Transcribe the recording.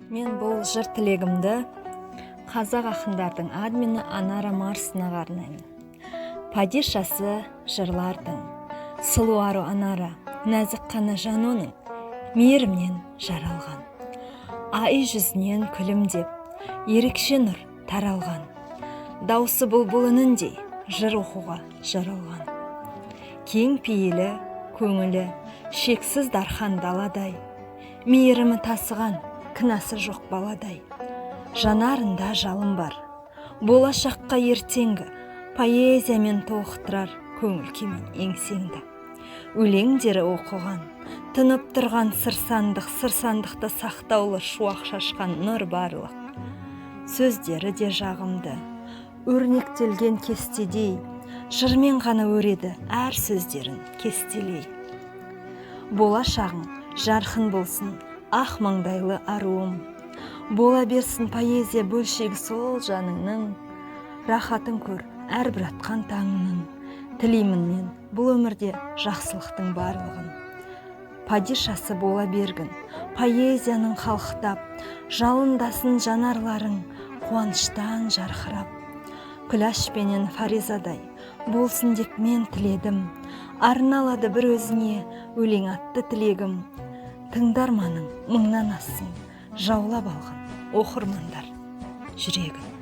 Мен бұл жыр тілегімді қазақ ақындардың админі Анара Марсинаға арнаймын. Падишасы жырлардың, сұлу ару Анара, нәзік қана жан оның, мейірімнен жаралған. Ай жүзінен күлімдеп, ерекше нұр таралған. Даусы бұлбұл үніндей, жыр оқуға жаралған. Кең пейілі, көңілі, шексіз дархан даладай. Мейірімі тасыған, кінәсі жоқ баладай. Жанарында жалын бар, болашаққа ертеңгі, поэзиямен толықтырар көңіл күймен еңсеңді. Өлеңдері оқыған, тынып тұрған сыр сандық, сыр сандықта сақтаулы шуақ шашқан нұр барлық. Сөздері де жағымды, өрнектелген кестедей, жырмен ғана өреді әр сөздерін кестелей. Болашағың жарқын болсын, ақ маңдайлы аруым. Бола берсін поэзия бөлшегі сол жаныңның, рахатын көр әрбір атқан таңының. Тілеймін мен бұл өмірде жақсылықтың барлығын. Падишасы бола бергін, поэзияның қалықтап, жалындасын жанарларың қуаныштан жарқырап. Күләш пенен Фаризадай болсын деп мен тіледім. Арналады бір өзіңе өлең атты тілегім. Тыңдарманың мыңнан ассын, жаулап алған оқырмандар жүрегін.